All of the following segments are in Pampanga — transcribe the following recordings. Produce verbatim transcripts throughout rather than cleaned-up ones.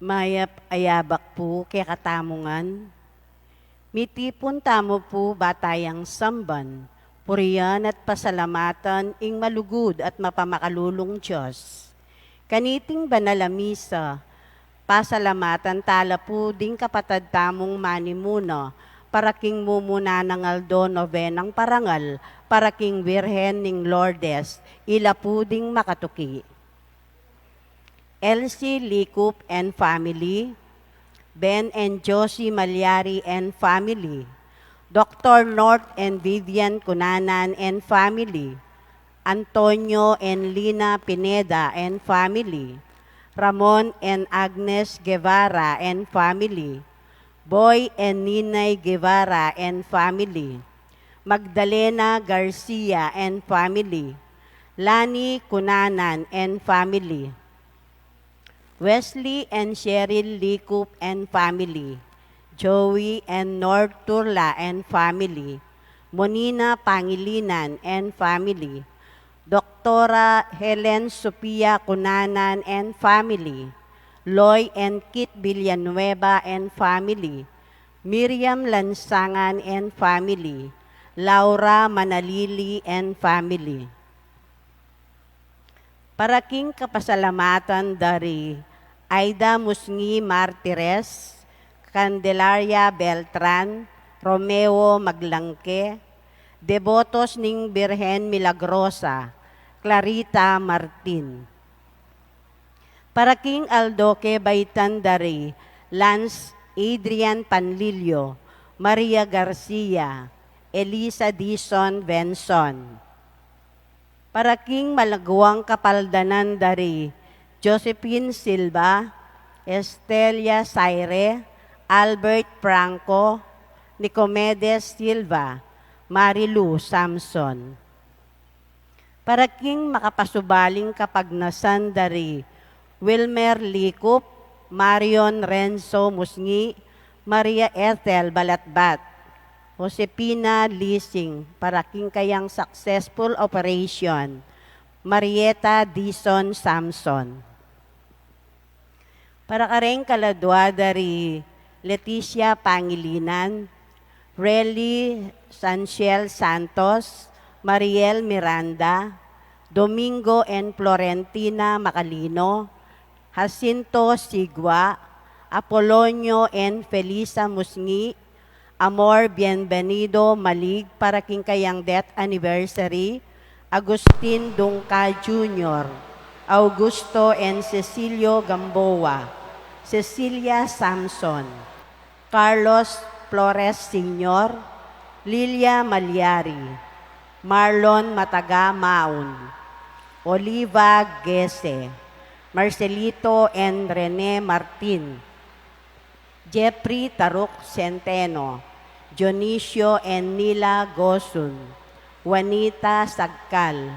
Mayap a yabak pu kekatamu ngan. Mitipun tamu pu ba tayang samban, purian at pasalamatan ing malugud at mapamakalulung Dios. Kaniting banal a misa, pasalamatan tala pu ding kapatad tamung manimuna, para king mumuna nang aldo nobenang parangal, para king Birhen ning Lourdes, ila pu ding makatuki. Elsie Likup and family, Ben and Josie Malyari and family, Doctor North and Vivian Cunanan and family, Antonio and Lina Pineda and family, Ramon and Agnes Guevara and family, Boy and Ninay Guevara and family, Magdalena Garcia and family, Lani Cunanan and family, Wesley and Cheryl Likup and family, Joey and North Turla and family, Monina Pangilinan and family, Doktora Helen Sophia Cunanan and family, Loy and Kit Villanueva and family, Miriam Lansangan and family, Laura Manalili and family. Para king kapasalamatan dari Aida Musngi Martires, Candelaria Beltran, Romeo Maglangke, debotos ning Birhen Milagrosa, Clarita Martin. Para king aldo ke baitan dari Lance Adrian Panlilio, Maria Garcia, Elisa Dizon Benson. Para king malaguang kapaldanan dari Josephine Silva, Estelia Saire, Albert Franco, Nicomedes Silva, Marilu Samson. Para king makapasubaling kapagnasan dari Wilmer Likup, Marion Renzo Musngi, Maria Ethel Balatbat, Josepina Lising, para king kayang successful operation, Marieta Dizon Samson. Para kareng kaladua dari Leticia Pangilinan, Relly Sanchel Santos, Mariel Miranda, Domingo and Florentina Macalino, Jacinto Sigua, Apolonio and Felisa Musngi, Amor Bienvenido Malig para king kayang death anniversary, Agustin Dungca Junior, Augusto and Cecilio Gamboa, Cecilia Samson, Carlos Flores Senior, Lilia Malyari, Marlon Mataga Maun, Oliva Gese, Marcelito and Rene Martin, Jeffrey Taruk Centeno, Dionisio and Nila Gosun, Juanita Sagcal,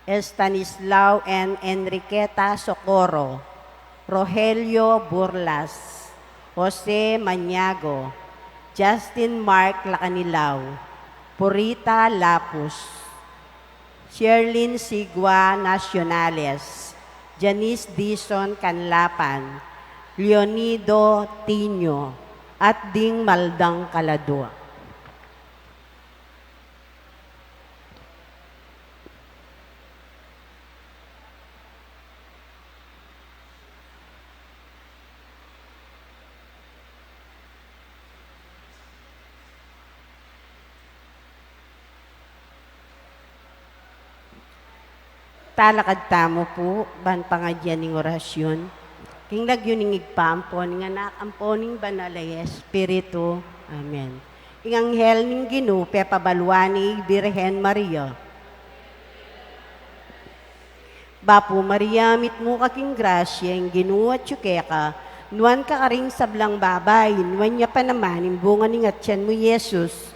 Estanislao and Enriqueta Socorro, Rogelio Burlas, Jose Maniago, Justin Mark Lacanilao, Purita Lapus, Sherlyn Sigua Nacionales, Janice Dizon Canlapan, Leonido Tinio, at ding maldang kaladua. Talakad tamu pu ban pangadyan ning orasyun. King lagyu ning Ibpa, ampo ning Anak, ampo ning Banal a Espiritu. Amen. Ing anghel ning Ginu pepabaluan ne i Birhen Maria. Bapu Maria, mitmu ka king grasya, ing Ginu atyu keka, nuan ka karing sablang babai, nuan ya pa naman ing bunga ning atyan mu, Jesus.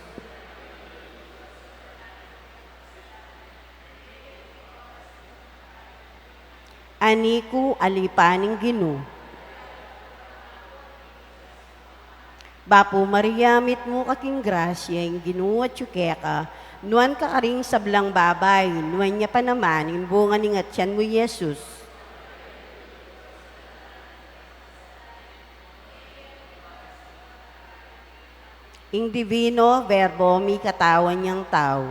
Ani ku, ali pa ning Ginu. Bapu Maria, mitmu ka king grasya, ing Ginu atyu keka, nuan ka karing sablang babai, nuan ya pa naman ing bunga ning atyan mu, Jesus. Ing Divino Verbo mikatawan yang tau.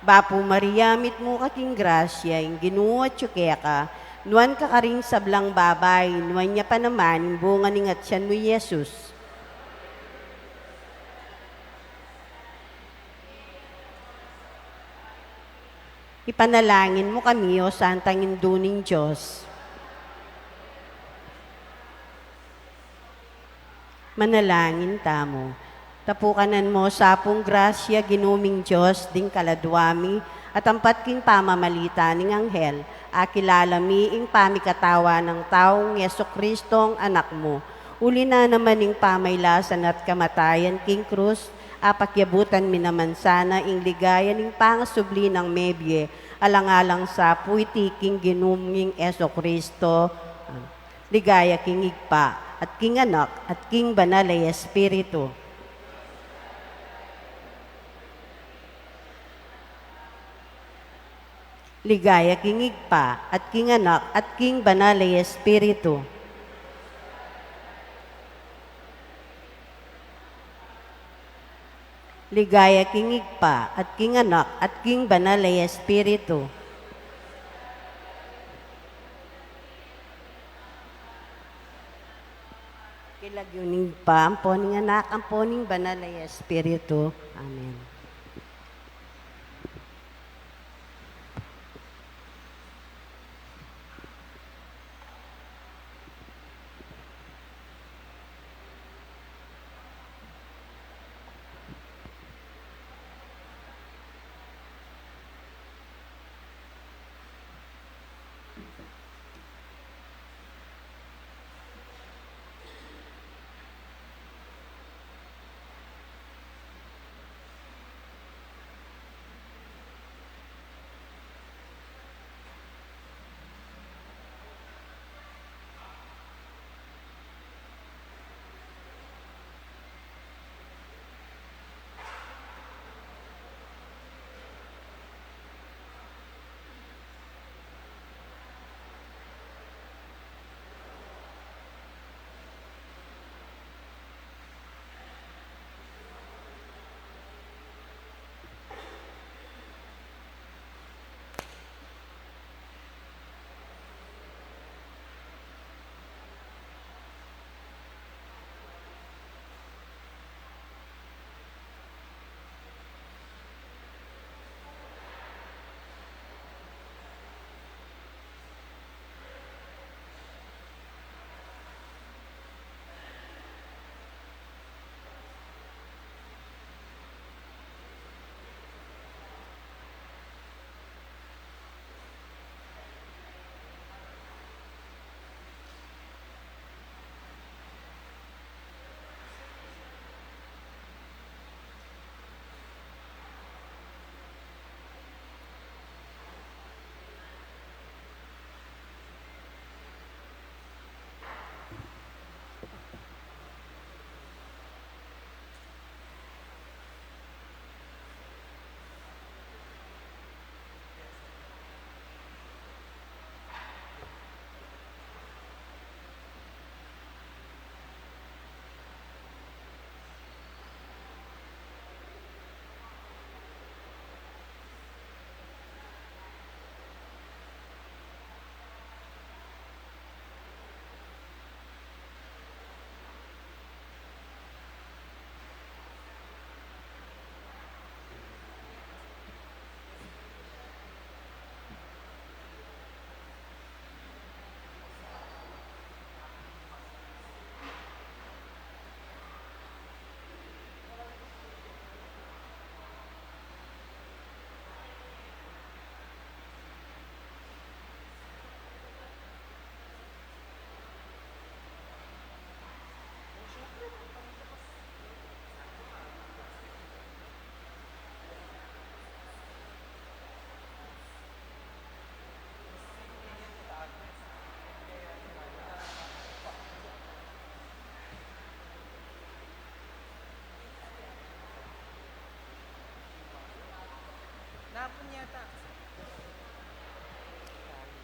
Bapu Maria, mitmu ka king grasya, ing Ginu atyu keka, nuan ka karing sablang babai, nuan ya pa naman ing bunga ning atyan mu, i Jesus. Ipanalangin mu kami, o Santang Indu ning Dios. Manalangin tamu. Tapukanan mu sa pung grasya, Ginu ming Dios, ding kaladwa mi, at ampat king pamamalita ning anghel, akilala mi ing pamikatawan nang taung Jesucristo, Anak mu. Uli na naman ning pamailasan at kamatayan king krus, apakyabutan mi naman sana ing ligaya ning pangasubli nang mebie, alang-alang sa pu iti king Ginu ming Jesucristo. Ligaya king Ibpa, at king Anak, at king Banal a Espiritu. Ligaya king Ibpa, at king Anak, at king Banal a Espiritu. Ligaya king Ibpa, at king Anak, at king Banal a Espiritu. King lagyu ning Ibpa, ampo ning Anak, ampo ning Banal a Espiritu. Amen.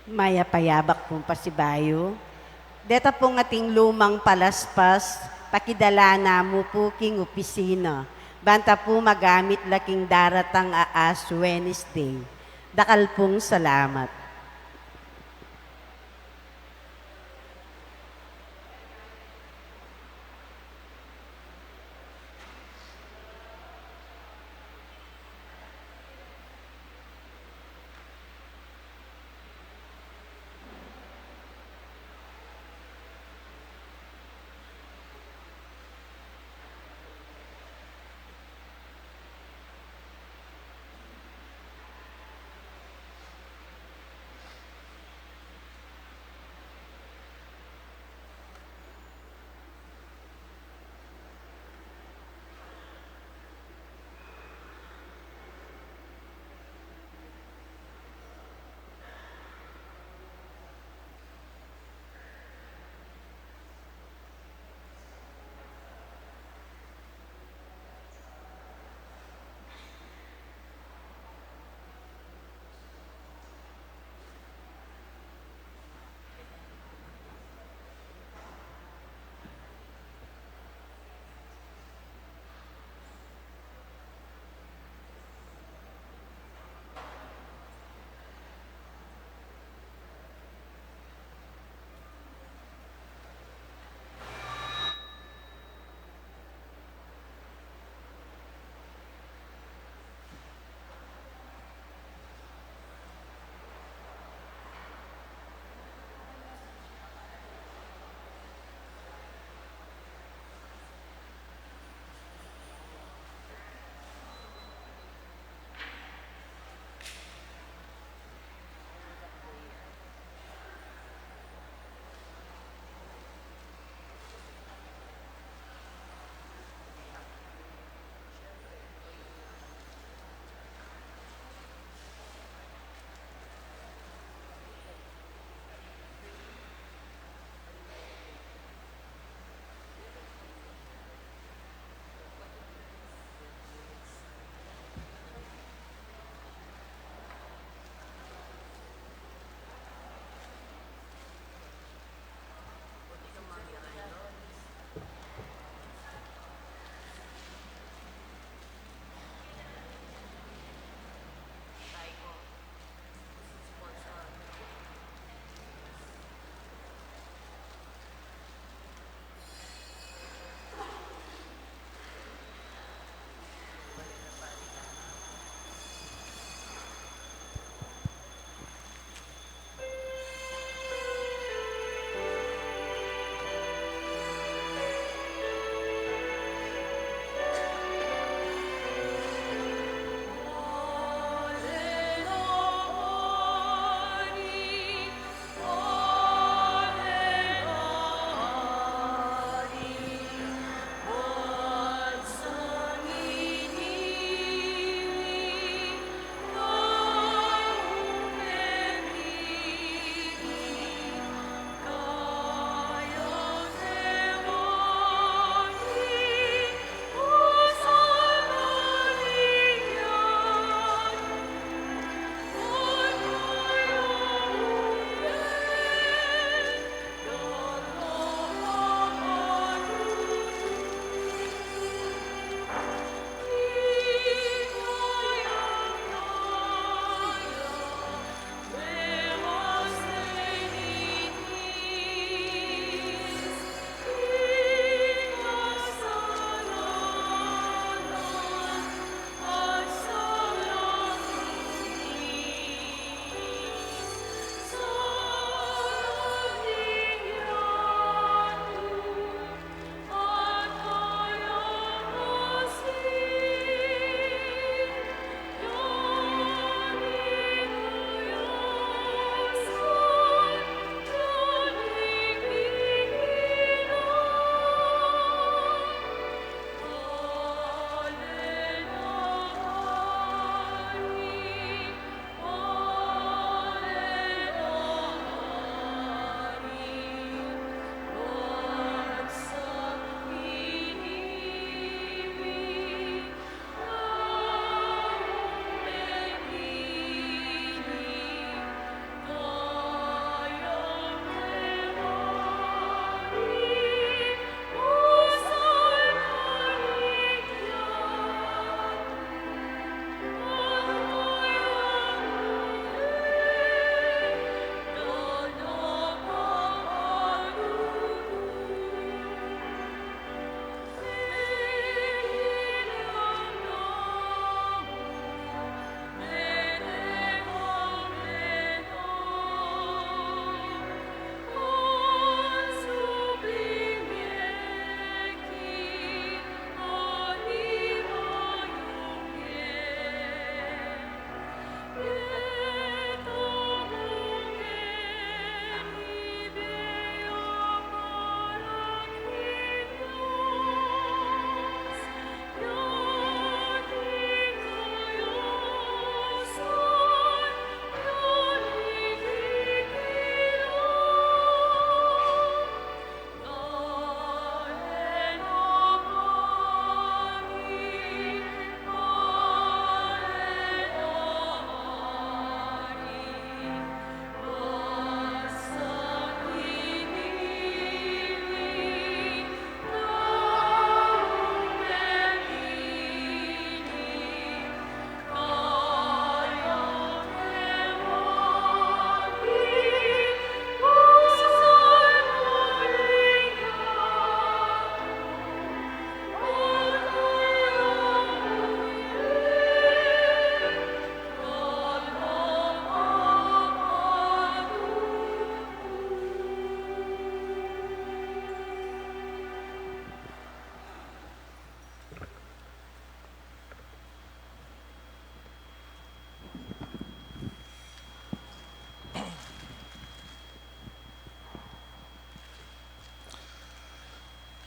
Mayap a yabak pung pasibayu. Deta pung ating lumang palaspas, Akidala na mu pu king opisina, banta pu magamit la king daratang a Ash Wednesday. Dakal pung salamat.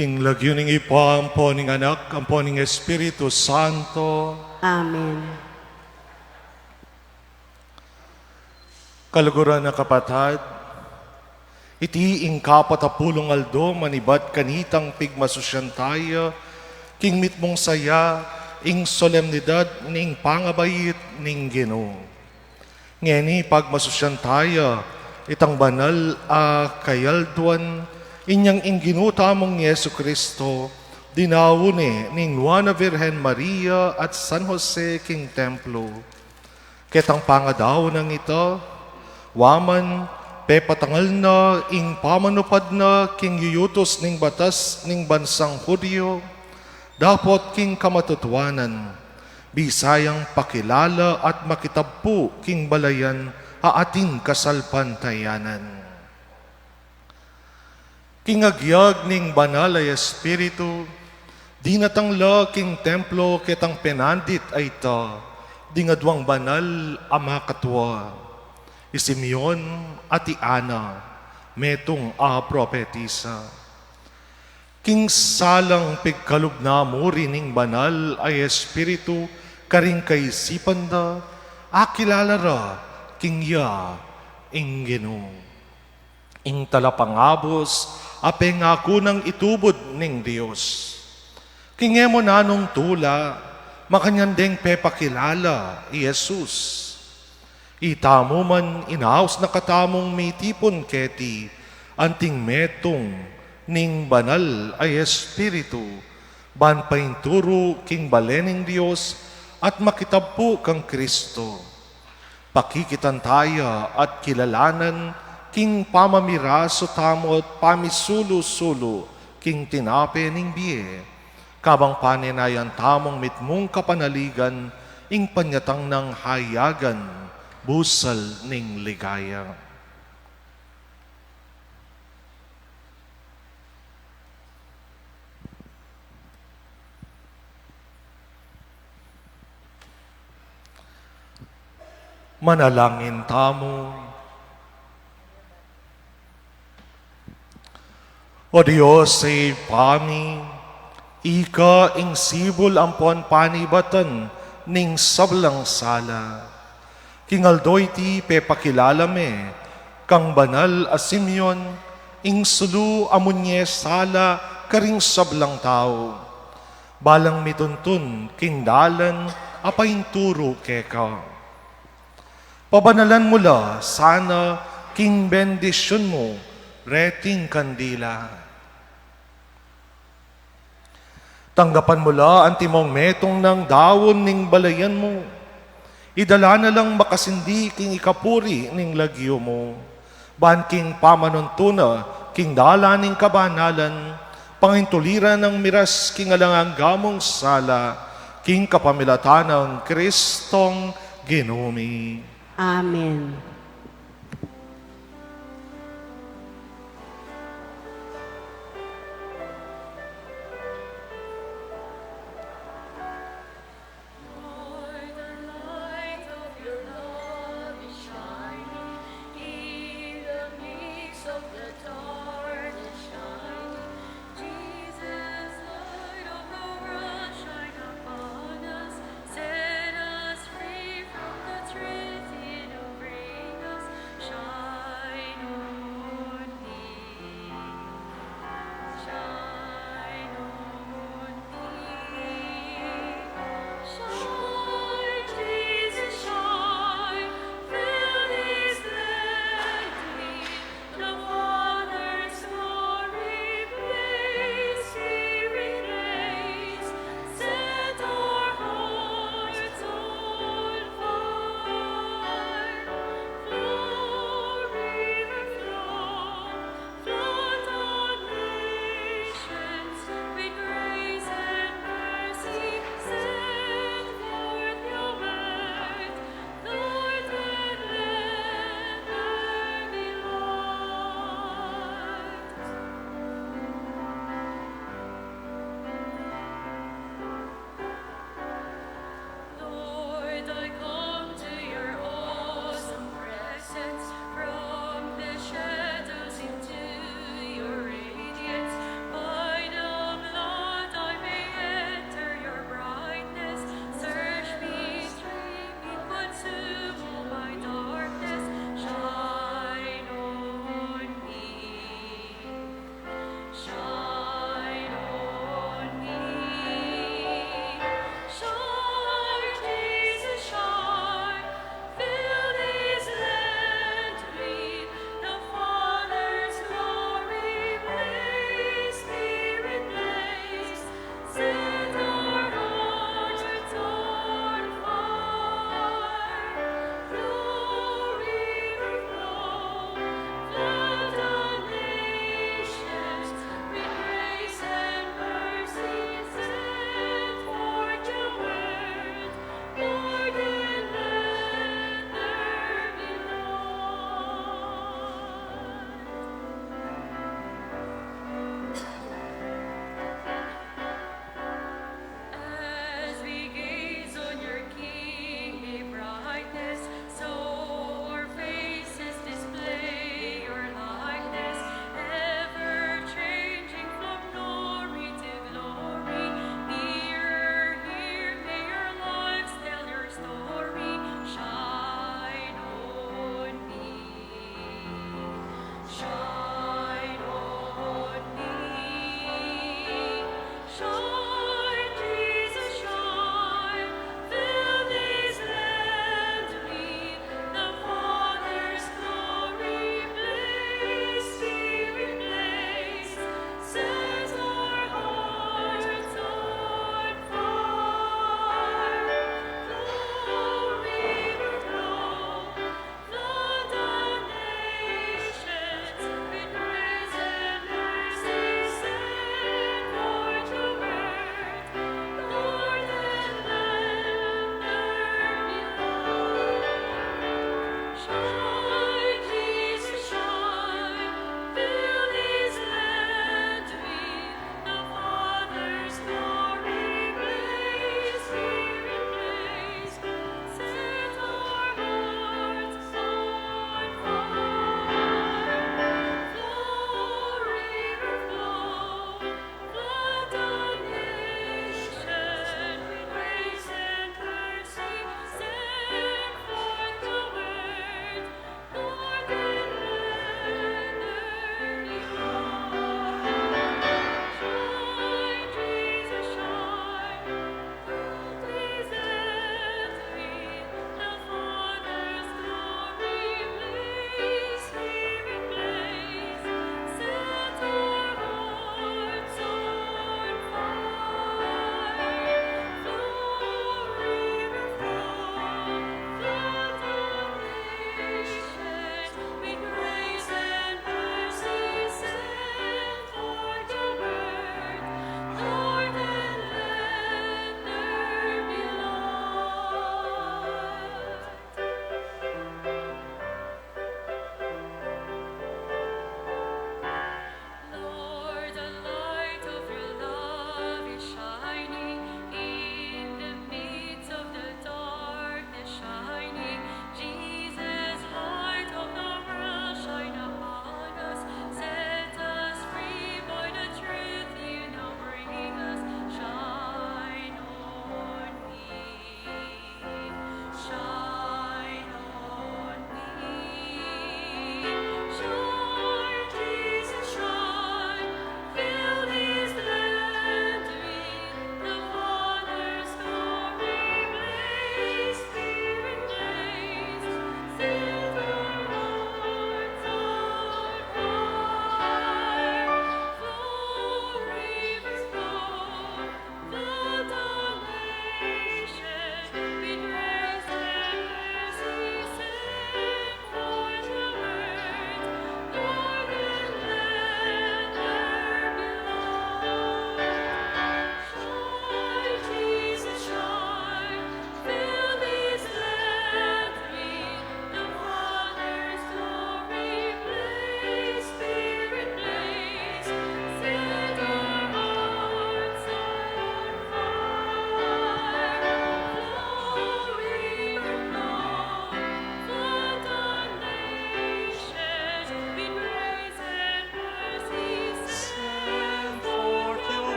King lagyu ning Ibpa, ampo ning Anak, ampo ning Espiritu Santo. Amen. Kaluguran a kapatad, iti ing kapatapulung aldo manibat kanitang pigmasusyan taya king mitmung saya, ing solemnidad ning pangabait ning Ginu. Ngeni pagmasusyan taya itang banal a kayalduan, inyang ing Ginu tamung Jesucristo, dinaun ne ning Nuan a Virgen Maria at San Jose king templo. Ketang pangadaun nang ita, wa man pepatangal na ing pamanupad na king yuyutus ning batas ning bansang Judio, dapot king kamatutuanan, bisa yang pakilala at makitabpu king balayan a atin kasalpantayanan. King agyag ning Banal a Espiritu, dinatang la king templo ketang penandit a ita ding aduang banal a makatua, i Simeon at i Ana, metung a propetisa. King salang pigkalub na mu rin ning Banal a Espiritu karing kaisipan da, akilala ra king ya ing Ginu, ing talapangabus a pengaku nang itubud ning Dios. King e mu nanung tula, makanyan deng pepakilala i Jesus. Itamu man inaus na katamung mitipun keti anting metung ning Banal a Espiritu, ban painturu king bale ning Dios at makitabpu kang Cristo. Pakikitan taya at kilalanan king pamamirasu tamu at pamisulu-sulu king tinape ning bie, kabang panenayan tamung mitmung kapanaligan ing panyatang nang hayagan busal ning ligaya. Manalangin tamu. O Dios, Ibpa mi, ika ing sibul ampon panibatan ning sablang sala. King aldo iti pepakilala me kang banal a Simeon, ing sulu a munye sala karing sablang tau, balang mituntun king dalan a painturu keka. Pabanalan mu la sana king bendisyun mu reting kandila. Tanggapan mu la antimong metung nang daun ning balayan mu. Idala na lang makasindi king ikapuri ning lagyu mu, ban king pamanuntu na king dalan ning kabanalan, pangintuliran nang miras king alang angga mung sala, king kapamilatan nang Kristong Ginu mi. Amen.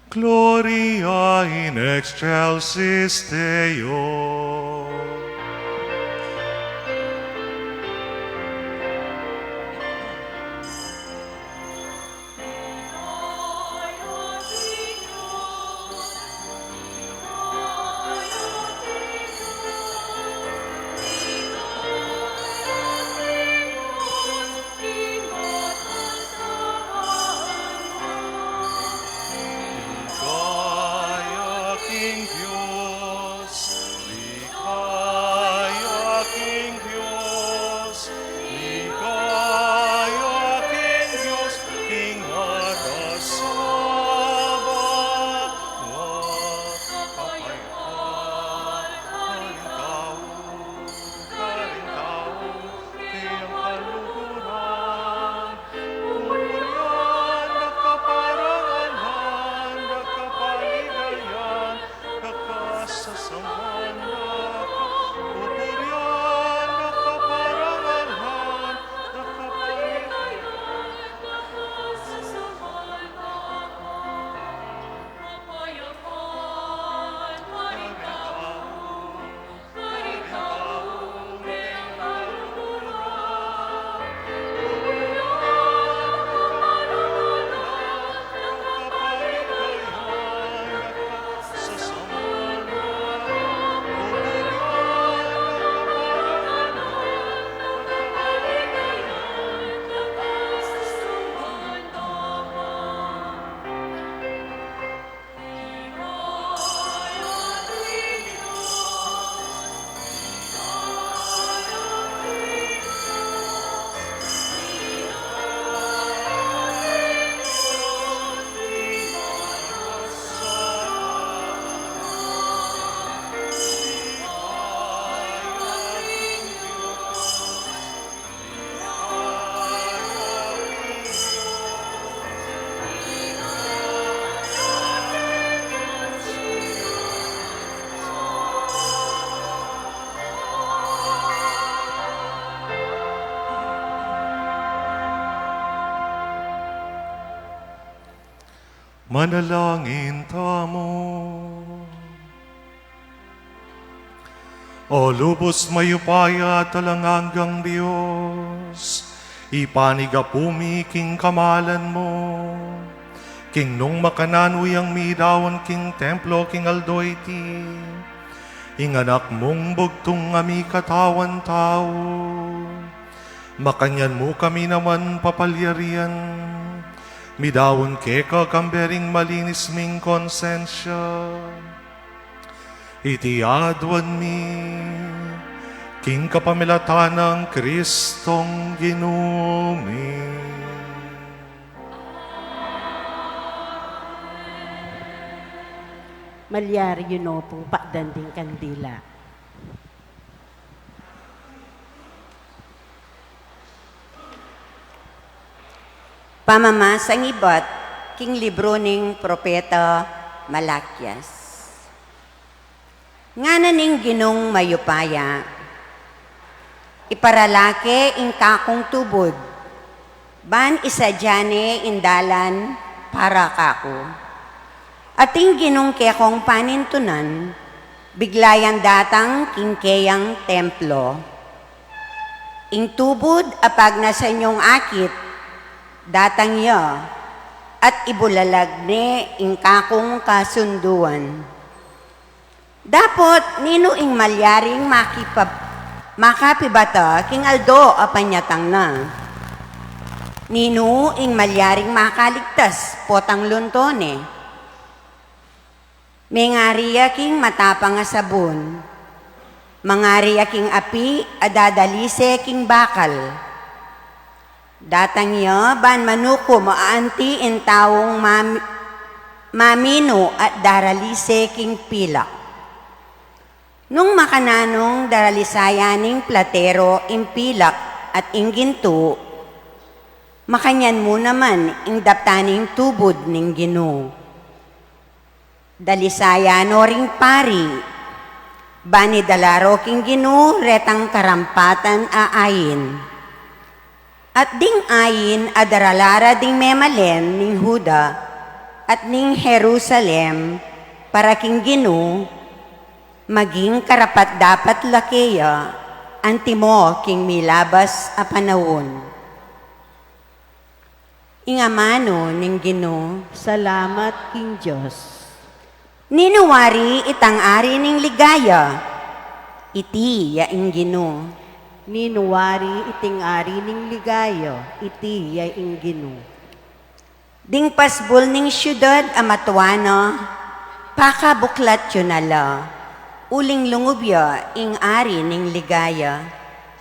Gloria in excelsis Deo. Ligaya king Dios, ligaya king Dios, ligaya king Dios, king atas a banua. Kapayapaan karing tau, karing tau, keng kaluguran. Pupurian da ka parangalan, da ka paligayan, da ka sasaman, da ka pupurian, da ka parangalan, da ka paligayan, da ka sasaman, da ka kapayapan karing tau. Manalangin tamu. O lubus mayupaya at alang anggang Dios, ipanyawad mu mi king kamalan mu, king nung makananu yang midaun king templo king aldo iti, ing anak mung bugtung a mikatawan tau. Makanyan mu kami naman papalyarian, midaun keka kambe ring malinis ming konsensya. Iti aduan mi king kapamilatan nang Kristong Ginu mi. Malyari yu no pung pakdan ding kandila. Pamamasang ibat king libru ning propeta Malakias. Ngana ning Ginung mayupaya, iparala ke ing kakung tubud, ban isadia ne ing dalan para kaku. At ing Ginung kekong panintunan, bigla yang datang king keyang templo. Ing tubud a pagnasan yung akit, datang ya, at ibulalag ne ing kakung kasunduan. Dapot, ninu ing malyaring makipab-, makapibata king aldo a panyatang na? Ninu ing malyaring makaligtas potang lunto ne? Mengari ya king matapang a sabun, mengari ya king api a dadalise king bakal. Datang ya ban manukum a anti ing taung mam-, maminu at daralise king pilak. Nung makananung daralisayan ning platero ing pilak at ing gintu, makanyan mu naman ing daptan ning tubud ning Ginu. Dalisayan no ring pari, ban idala ro king Ginu retang karampatan a ain. At ding ain a darala ra ding memalen ning Juda, At ning Jerusalem, para king Ginu, maging karapat-dapat la keya, antimo king milabas a panaun. Ing amanu ning Ginu. Salamat king Dios. Ninu wari itang ari ning ligaya? Iti ya ing Ginu. Ninu wari iting ari ning ligaya? Iti ya ing Ginu. Ding pasbul ning siudad a matua na, pakabuklat yu na la, uling lungub ya ing ari ning ligaya.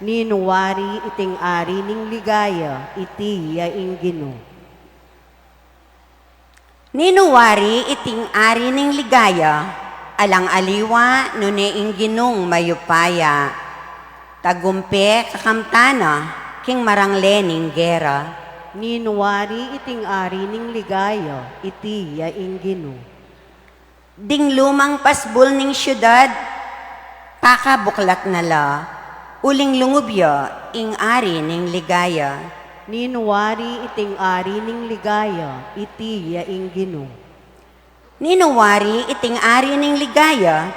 Ninu wari iting ari ning ligaya? Iti ya ing Ginu. Ninu wari iting ari ning ligaya? Alang aliwa nune ing Ginung mayupaya. Tagumpe kakamtana king marangle ning gera. Ninu wari iting ari ning ligaya? Iti ya ing Ginu. Ding lumang pasbul ning siudad, pakabuklat na la, uling lungub ya ing ari ning ligaya. Ninu wari iting ari ning ligaya? Iti ya ing Ginu. Ninu wari iting ari ning ligaya?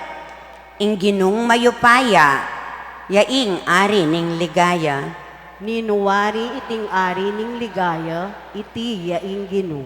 Ing Ginung mayupaya, ya ing ari ning ligaya. Ninu wari iting ari ning ligaya? Iti ya ing Ginu.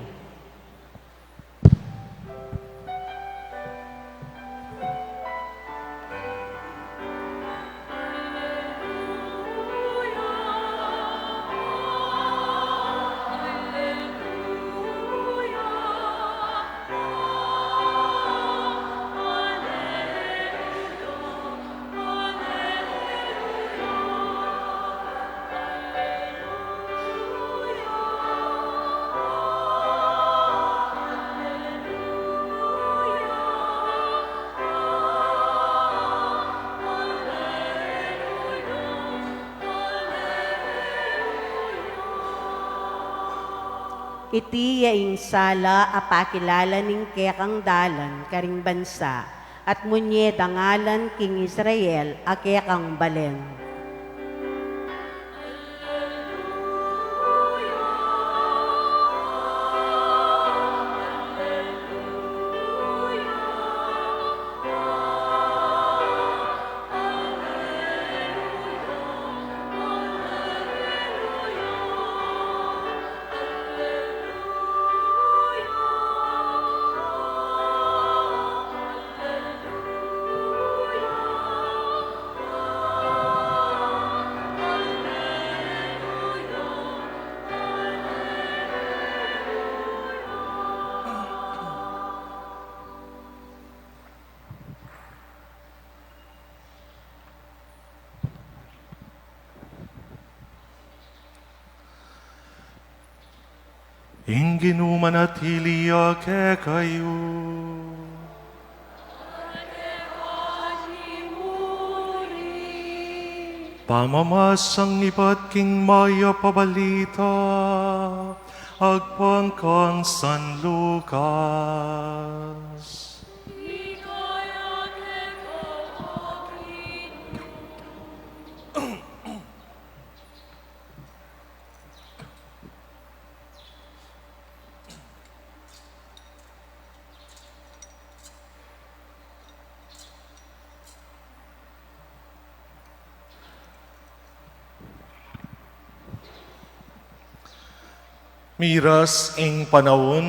Iti ya ing sala a pakilala ning kekang dalan karing bansa, at munye dangalan king Israel a kekang balen. Ing Ginu manatili ya kekayu. Pamamasang ibat king mayap a balita agpang kang San Lucas. Miras ing panaun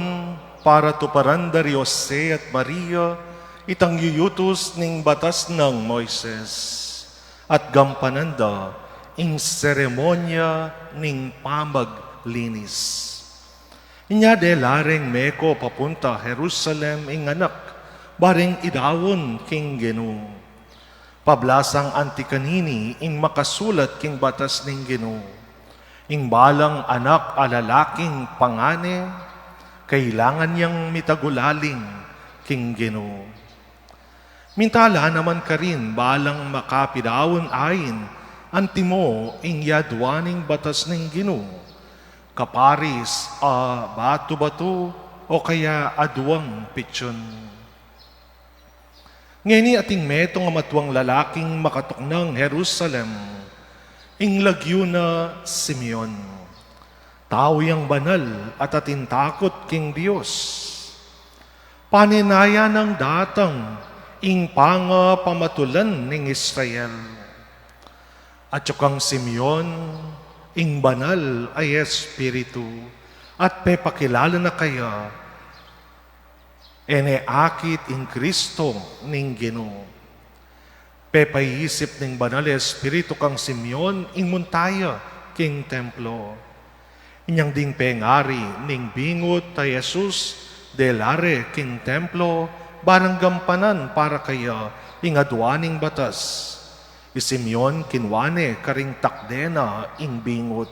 para tuparan da ri Jose at Maria itang yuyutus ning batas nang Moises, at gampanan da ing seremonya ning pamaglinis. Inya de la reng meko papunta Jerusalem ing anak, ba reng idaun king Ginu. Pablasang anti kanini ing makasulat king batas ning Ginu. Ing balang anak a lalaking pangane, kailangan yang mitagulaling king Ginu. Minta la naman karin balang makapidaun ain, antimo ing yadwan ning batas ning Ginu, kaparis a batu-batu o kaya aduang pitsun. Ngeni ating metung a matuang lalaking makatuknang Jerusalem, ing lagyu na Simeon. Tau yang banal at atin takut king Dios. Panenayan nang datang ing pangapamatulan ning Israel. Atyu kang Simeon, ing Banal a Espiritu, at pepakilala na kaya, e ne akit ing Kristo ning Ginu. Pepaisip ning Banal a Espiritu kang Simeon ing munta ya king templo. Inyang ding pengari ning bingut a Jesus, dela re king templo, barang gampanan para kaya ing aduan ning batas. I Simeon kinua ne karing takde na ing bingut,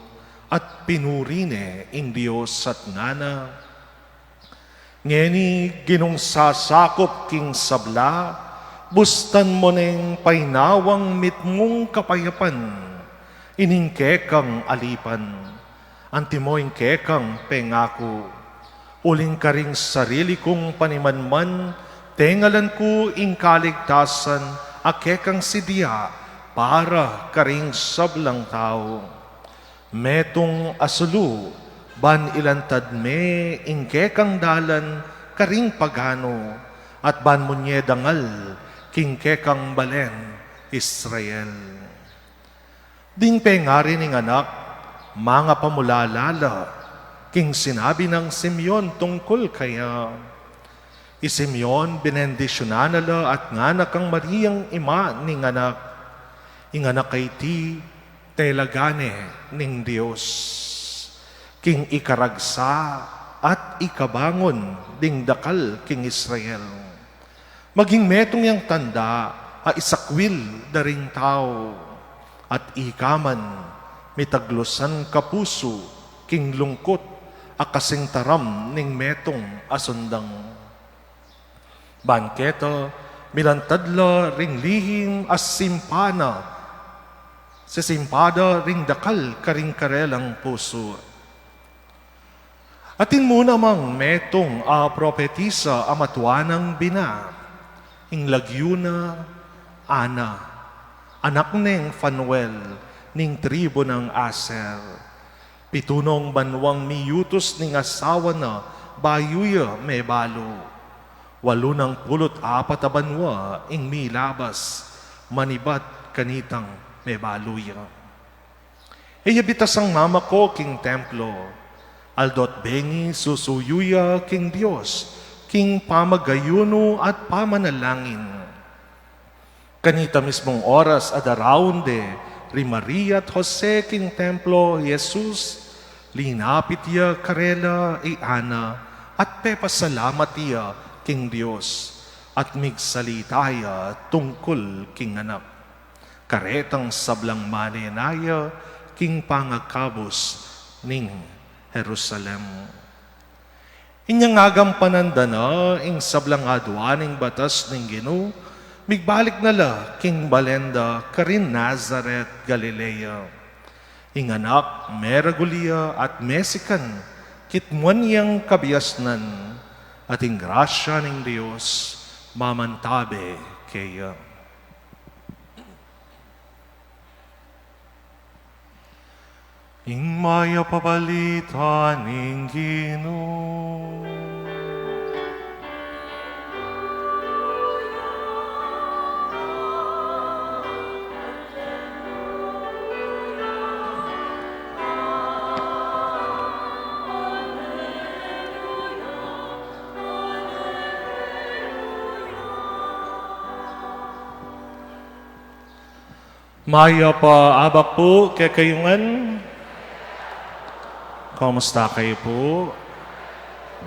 at pinuri ne ing Dios at ngana, Ngeni, Ginung sasakup king sabla, bustan mu neng painawang mitmung kapayapan ining kekang alipan, antimo ing kekang pengaku. Uling karing sarili kung panimanman, tengalan ku ing kaligtasan a kekang sidia para karing sablang tau. Metung a sulu, ban ilantad me ing kekang dalan karing pagano, at ban munye dangal king kekang balen Israel. Ding pengari ning anak, mangapamulala la king sinabi nang Simeon tungkul kaya. I Simeon benendisyunan na la at ngana kang Mariang ima ning anak, Ing anak a iti, telaga ne ning Dios, king ikaragsa at ikabangun ding dakal king Israel. Maging metung yang tanda a isakwil da ring tau, at ika man mitaglusan kapusu king lungkut a kasing taram ning metung a sundang. Ban keta, milantad la ring lihim a simpa na, sisimpa da ring dakal karing karelang pusu. Atin mu namang metung a propetisa a matua nang bina, ing lagyu na Ana, anak neng Fanuel, ning tribu nang Aser. Pitu nong banuang miyutus ning asawa na bayu ya mebalu. Walu nang pulu't apat a banua ing milabas manibat kanitang mebalu ya. E ya bitasang mamako king templo, aldo't bengi susuyu ya king Dios king pamagayunu at pamanalangin. Kanita mismung oras a daraun de ri Maria at Jose king templo i Jesus, linapit ya karela i Ana at pepasalamat ya king Dios, at migsalita ya tungkul king anak. Karetang sablang manenaya king pangakabus ning Jerusalem. Inyang agampanan da na ing sablang adua ning batas ning Ginu, migbalik na la king balen da karin Nazaret, Galilea. Ing anak meragul ya at mesikan kitmuan yang kabiasnan, at ing grasya ning Dios mamantabe keya. Ing mayap a balita ning Ginu. Mayap a abak pu kekayu ngan. Kumusta kayu pu?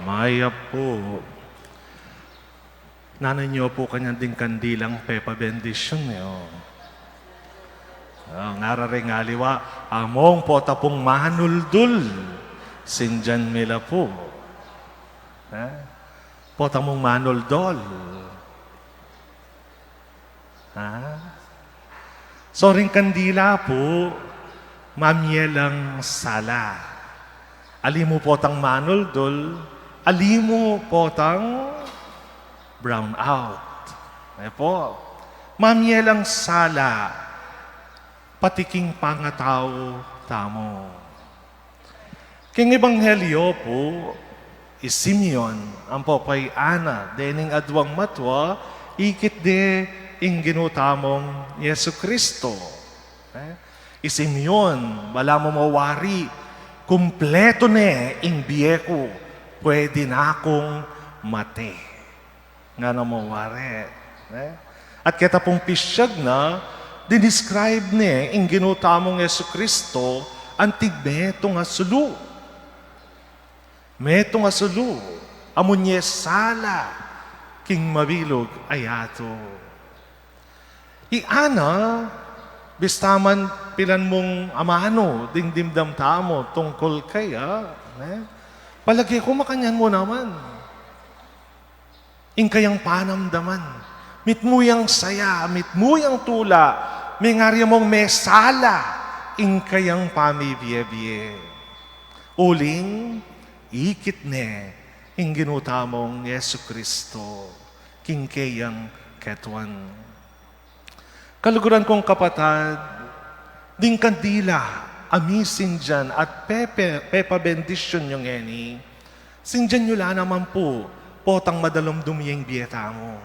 Mayap pu. Nanan yu pu kanyan ding kandilang pepabendisyun yu. Ah, ngara ring aliwa, among pota pung manuldul, sindian mi la pu. Eh? Pota mung manuldul. Ha? So, ring kandila pu, mamie lang sala. Ali mu potang manuldul, ali mu potang brown out. E pu, mamie lang sala, pati king pangatau tamu. King ebanghelyo pu, I Simeon, ampo pay Ana, dening aduang matua, ikit de ing Ginu tamung Jesucristo. Eh? I Simeon, balamu mawari, kumpletu ne ing bie ku, pwede na kung mate. Ngana mawari. Eh? At keta pung pisyag na, dinescribe ne ing Ginu tamung Jesucristo, anting metung a sulu. Metung a sulu, amu ne sala king mabilug a yatu. I Ana, bista man pilan mung amanu ding dimdam tamu tungkul kaya, ne? Palage ku makanyan mu naman. Ing kayang panamdaman, mitmu yang saya, mitmu yang tula, mengaria mung mesala ing kayang pamibie-bie. Uling, ikit ne ing Ginu tamung Jesucristo king keyang ketuan. Kaluguran kung kapatad, ding kandila a misindian at pepe, pepabendisyun yu ngeni, sindian yu la naman pu, potang madalumdum ya ing bie tamu.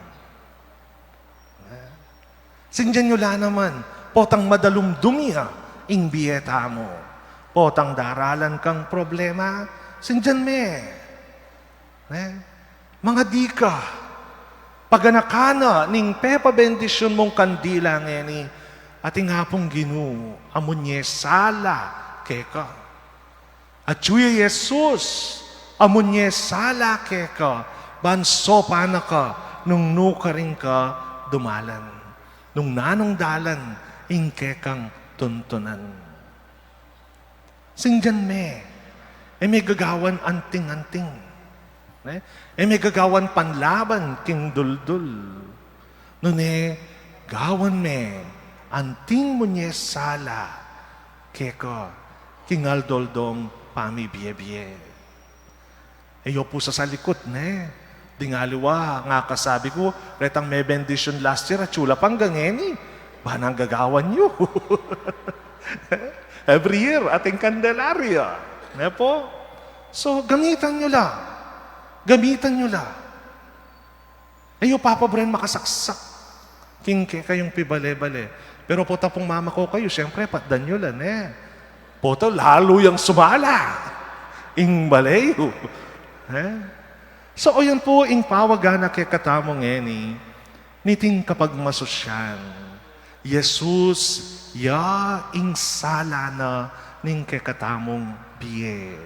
Sindian yu la naman, potang madalumdum ya ing bie tamu. Potang daralan kang problema, sindian me. Ne? Mangadi ka, paganakan na ning pepabendisyun mung kandila ngeni, atin Apung Ginu, amu ne sala keka. Atyu ya Jesus, amu ne sala keka, ban sopan na ka nung nukarin ka dumalan, nung nanung dalan ing kekang tuntunan. Sindian me, e me gagawan anting-anting. Ne? E me gagawan panlaban king duldul. Nune, gawan me, anting mu ne sala keka, king aldo-aldong pamibie-bie. E yu pu sasalikut, ne? Ding aliwa, ngakasabi ku, retang mebendisyun last year, atyu la pa ngeni. Ba nang gagawan yu? Every year, ating Candelaria. Ne pu? So, gamitan yu la. Gamitan yu la. E yu papabren makasaksak king kekayung pibale-bale. Pero pota pung mamako kayu, siyempre, patdan yu la, ne? Pota lalu yang sumala ing bale yu. Ne? So, o yan pu ing pawagan na kekatamu ngeni, niting kapagmasusyan. Jesus, ya ing sala na ning kekatamung bie.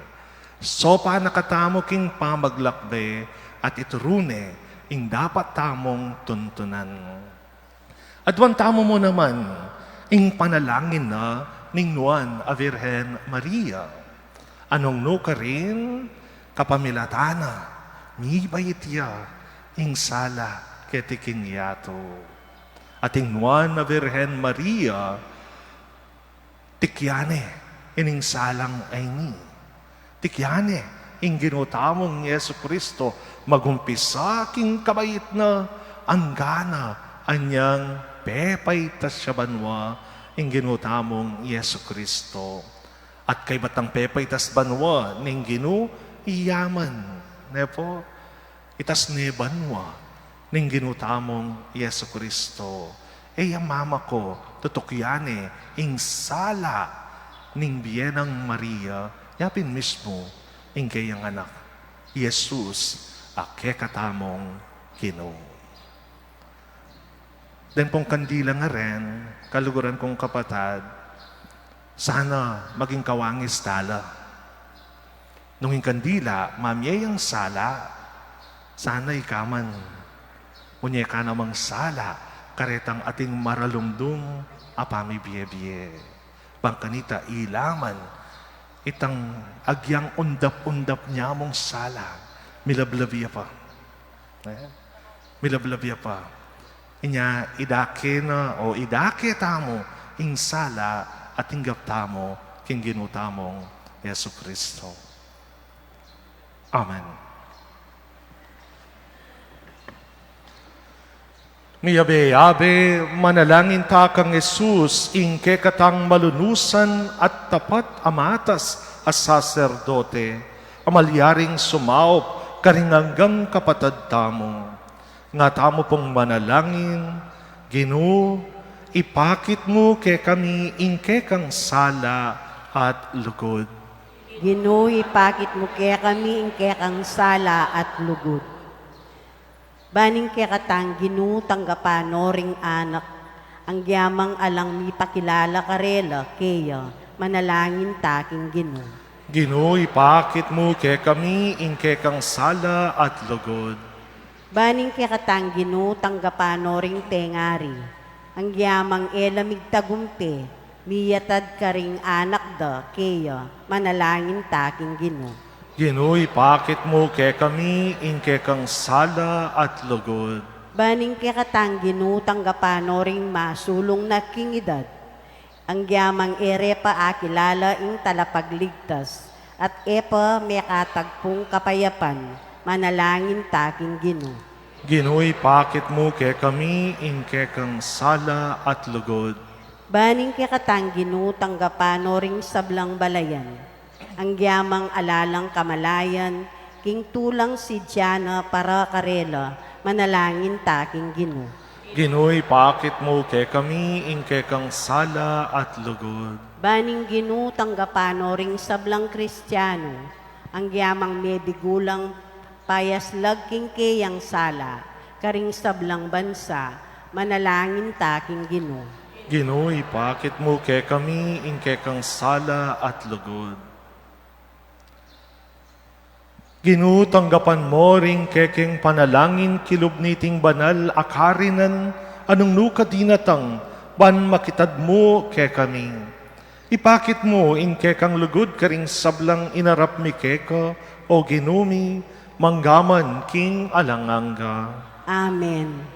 Sopan na katamu king pamaglakbe at ituru ne ing dapat tamung tuntunan. Aduan tamu mu naman ing panalangin na ning Nuan a Virgen Maria. Nung nukarin, kapamilatan na, mibait ya ing sala keti king yatu. Ating Nuan a Virgen Maria, tikyan ne ining salang a ini. Tikyan ne ing Ginu tamung Jesucristo, magumpisa king kabait na, anggang anyang pepaitas ya banua ing Ginu tamung Jesucristo. At kaybat nang pepaitas banua ning Ginu, iyaman, ne pu? Itas ne banua ning Ginu tamung Jesucristo. E ya mamako, tutukyan ne ing sala ning Birhen Maria, ya pin mismu ing keyang anak, Jesus a kekatamung Ginu. Deng pung kandila ngeni, kaluguran kung kapatad, sana maging kawangis tala. Nung ing kandila mamie yang sala, sana ika man, munye ka namang sala karetang ating maralumdum a pamibie-bie. Bang kanita ilaman itang agyang undap-undap nya mung sala, milablab ya pa. Eh? Milablab ya pa. Inya idake na o idake tamu ing sala a tinggap tamu king Ginu tamung Jesucristo. Amen. Miyabe-yabe, manalangin ta kang Jesus, ing kekatang malunusan at tapat a matas a saserdote, a malyaring sumaup Karing anggang kapatad tamu, nga tamu pung manalangin, Ginu, ipakit mu kekami ing kekang sala at lugud. Ginu, ipakit mu kekami ing kekang sala at lugud. Baning kekatang Ginu, tanggapan no ring anak, anggyamang alang mipakilala karela keya, manalangin ta king Ginu. Ginu, ipakit mu kekami ing kekang sala at lugud. Baning kekatang Ginu, tanggapan no ring tengari, anggyamang e la migtagumpe, miyatad karing anak da keya, manalangin ta king Ginu. Ginu, ipakit mu kekami ing kekang sala at lugud. Baning kekatang Ginu, tanggapan no ring masulung na king edad, anggyamang e re pa akilala ing talapagligtas, at e pa mekatagpung kapayapan, manalangin ta king Ginu. Ginu, ipakit mu kekami ing kekang sala at lugud. Baning kekatang Ginu, tanggapan no ring sablang balayan, anggyamang ala lang kamalayan king tulang sidya na para karela, manalangin ta king Ginu. Ginu, ipakit mu kekami ing kekang sala at lugud. Baning Ginu, tanggapan no ring sablang Kristiano, anggyamang mebigu lang payaslag king keyang sala karing sablang bansa, manalangin ta king Ginu. Ginu, ipakit mu kekami ing kekang sala at lugud. Ginu, tanggapan mu ring kekeng panalangin kilub niting banal a karinan a nung nu ka dinatang, ban makitad mu kekami. Ipakit mu ing kekang lugud karing sablang inarap mi keka, O Ginu mi, manggaman king alang angga. Amen.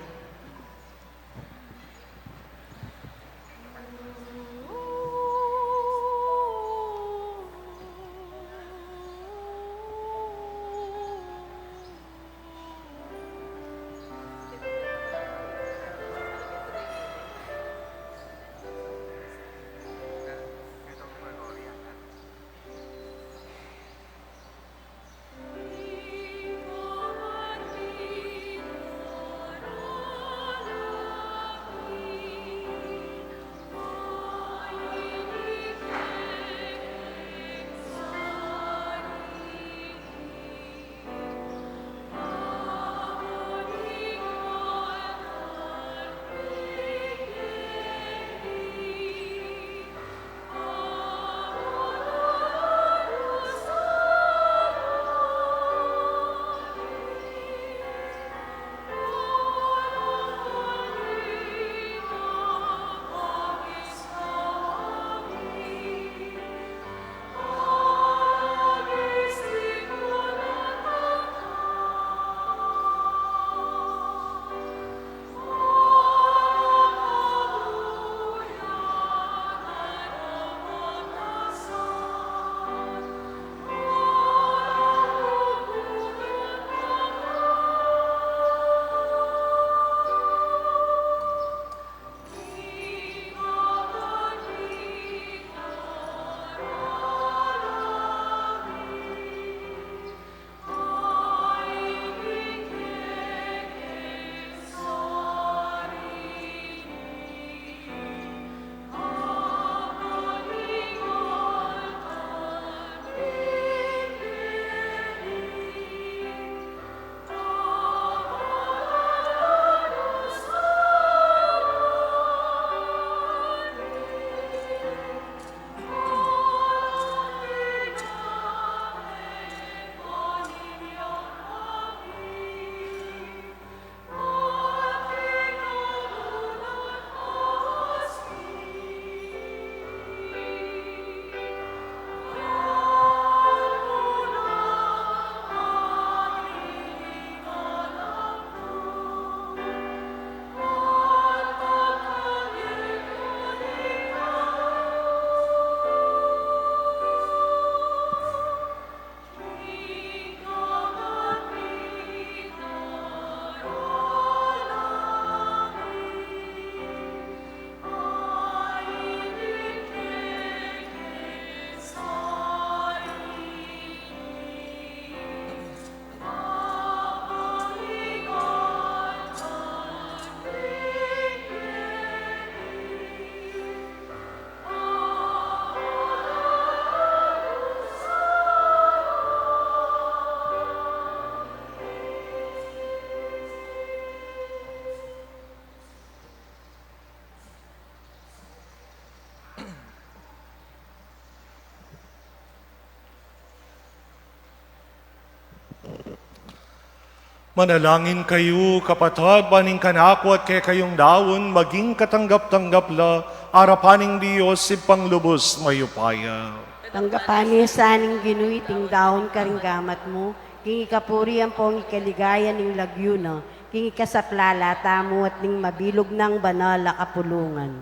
Manalangin kayu, kapatad, ban ing kanaku at kekayung daun maging katanggap-tanggap la arapan ning Dios, Ibpang lubus mayupaya. Tanggapan ne sa ning Ginu iting daun karing gamat mu, king ikapuri ampong ikaligaya ning lagyu na, king ikasaplala tamu at ning mabilug nang banal a kapulungan.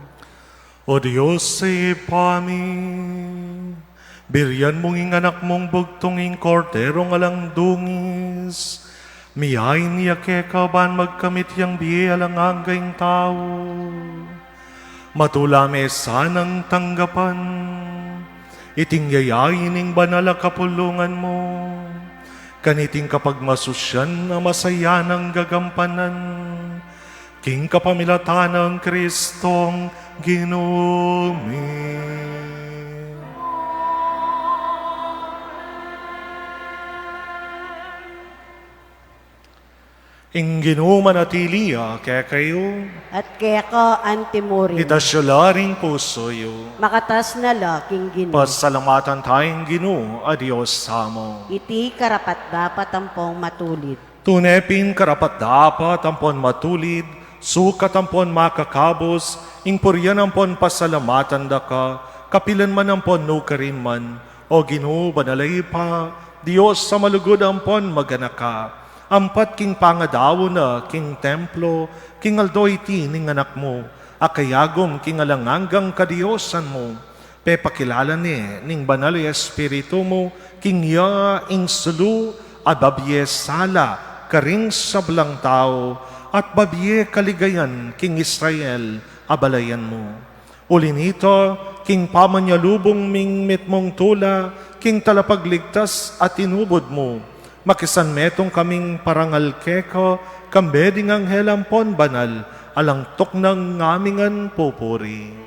O Dios, Ibpa mi, birian mung ing Anak mung bugtung, ing Korderong alang dungis, miyain ya keka ban magkamit yang bie alang anggang tau. Matula me sanang tanggapan iting yayain ning banal a kapulungan mu, kaniting kapagmasusian a masayanang gagampanan, king kapamilatan nang Kristong Ginu mi. Ing Ginu manatili ya kekayu. At keka antimurin. Itas yu la ring pusu yu. Makatas na la king Ginu. Pasalamatan taya ing Ginu a Dios tamu. Iti karapat-dapat ampong matulid. Tune pin karapat-dapat ampon matulid, sukat ampon makakabus, ing purian ampon pasalamatan da ka, kapilan man ampon nukarin man, O Ginu, banal a Ibpa, Dios a malugud ampon maganaka, ampat king pangadaun na king templo, king aldo iti ning Anak mu, a kayagum king alang anggang kadiosan mu, pepakilala ne ning Banal a Espiritu mu king iya ing sulu a babie sala karing sablang tau, at babie kaligayan king Israel a balayan mu. Uli nita, king pamanyalubung ming mitmung tula king Talapagligtas a tinubud mu, makisanmetung kaming parangal keka, kambe ding anghel ampon banal, alang tuknang ngamingan pupuri.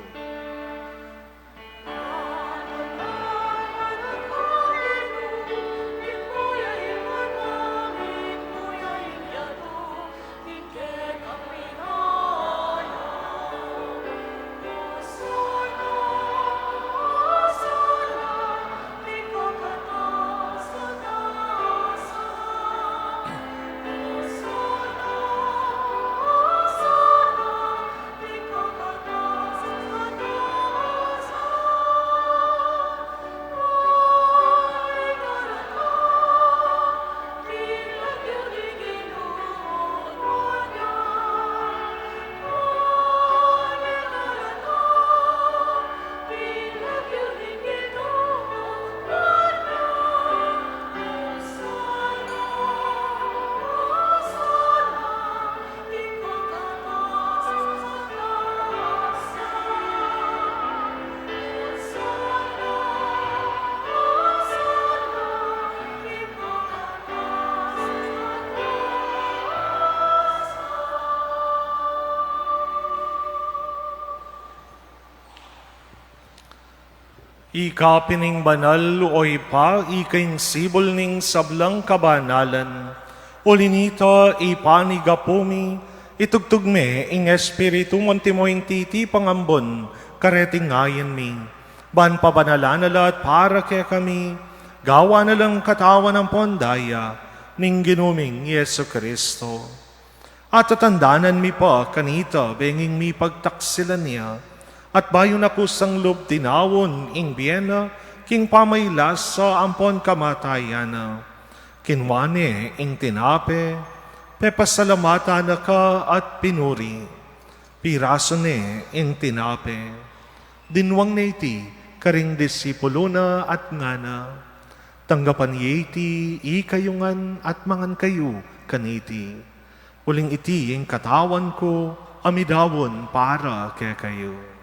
Ika pin ing banal, o Ibpa, ika ing sibul ning sablang kabanalan. Uli nita, Ibpa, ing gapu mi, itugtug me ing Espiritu mu antimo ing titipang ambun kareting ain mi, ban pabanalan na la at para kekami gawan na lang katawan ampon daya ning Ginu ming Jesucristo. At tatandanan mi pa kanita benging mipagtaksilan ya, at bayu na kusang lub tinaun ing bie na king pamailasa ampon kamatayan na, kinua ne ing tinape, pepasalamatan na ka at pinuri, pirasu ne ing tinape, dinwang ne iti karing disipulu na at ngana: Tanggapan ye iti ikayu ngan at mangan kayu kaniti. Uling iti ing katawan ku a midaun para kekayu.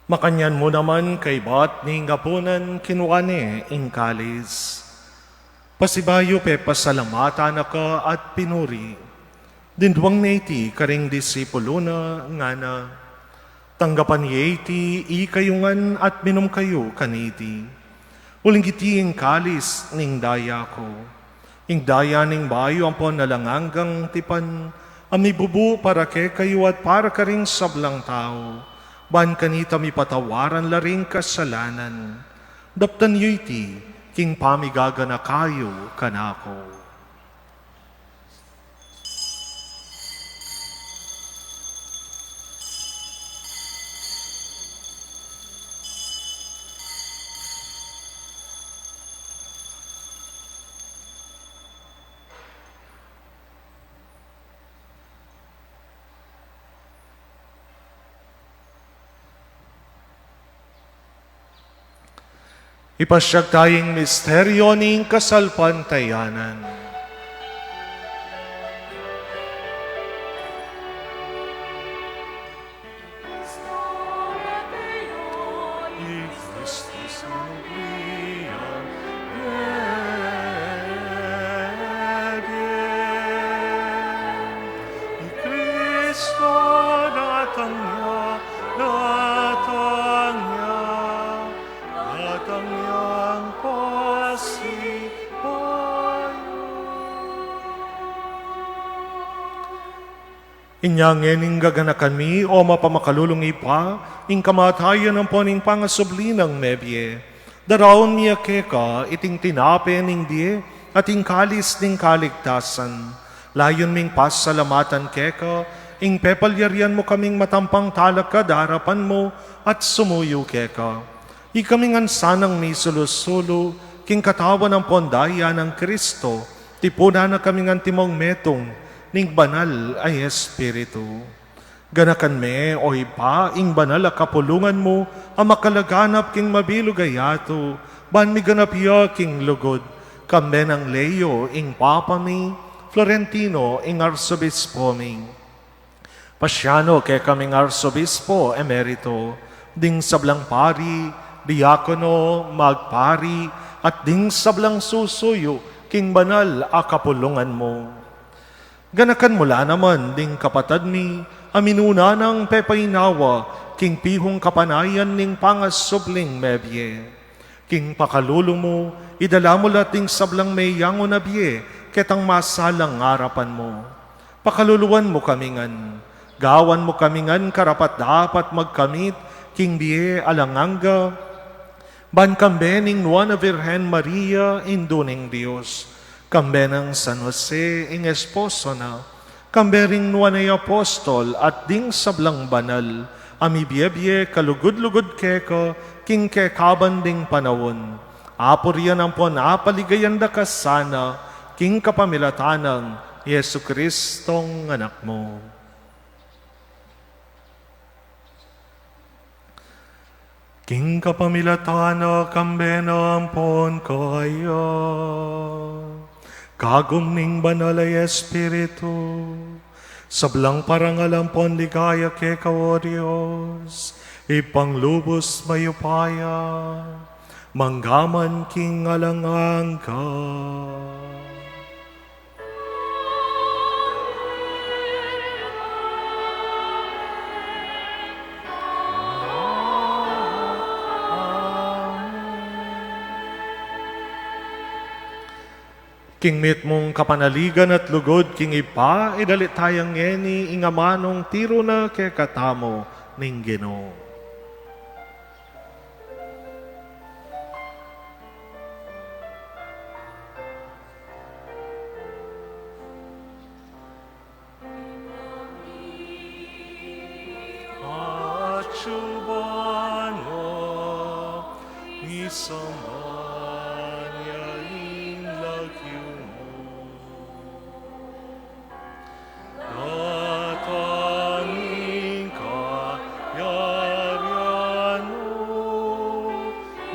Makanyan mu naman kaybat ning apunan, kinua ne ing kalis, pasibayu pepasalamatan na ka at pinuri, dinwang ne iti karing disipulu na, ngana: Tanggapan ye iti ikayu ngan at minum kayu kaniti. Uling iti ing kalis ning daya ku, ing daya ning bayu ampon alang anggang tipan, a mibubu para kekayu at para karing sablang tau, ban kanita mipatawaran la ring kasalanan. Daptan yu iti king pamigaganaka yu kanaku. Ipasyag taya ing misteryo ning kasalpantayanan. I Kristo datang ya, datang ya, datang yang pasibayu. Inya ngening gaganakan mi, o mapamakalulung Ibpa, ing kamatayan ampon ing pangasubli nang mebie, daraun mi ya keka iting tinape ning bie at ing kalis ning kaligtasan. Layun ming pasalamatan keka ing pepalyarian mu kaming matampang talakad arapan mu at sumuyu keka. Ikami ngan sanang misulu-sulu king katawan ampon daya nang Kristo, tipunan na kaming antimong metung ning Banal a Espiritu. Ganakan me, o Ibpa, ing banal a kapulungan mu a makalaganap king mabilug a yatu, ban miganap ya king lugud, kambe nang Leo ing Papa mi, Florentino ing Arsobispo mi, Pasiano kekaming Arsobispo Emerito, ding sablang pari, diakono, magpari, at ding sablang susuyu king banal a kapulungan mu. Ganakan mu la naman ding kapatad mi a minuna nang pepainawa king pihung kapanayan ning pangasubling mebie. King pakalulu mu, idala mu la ding sablang meyangu na bie ketang masalang arapan mu. Pakaluluan mu kami ngan, gawan mu kami ngan karapat-dapat magkamit king bie alang angga, ban kambe ning Nuan a Virgen Maria, Indu ning Dios, kambe nang San Jose ing esposo na, kambe ring nuan a apostol at ding sablang banal a mibie-bie kalugud-lugud keka king kekaban ding panaun, apurian ampon apaligayan da ka sana king kapamilatan nang Jesucristong Anak mu. King kapamilatan na, kambe na, ampon kaya, kagum ning Banal a Espiritu, sablang parangal ampon ligaya keka, o Dios, Ibpang lubus mayupaya, mangga man king alang angga. King mitmung kapanaligan at lugud king Ibpa, idalit taya ngeni ing amanung tiru na kekatamu ning Ginu. Atyu banua, misamban ya ing lagyu mu. Datang ing kayarian mu,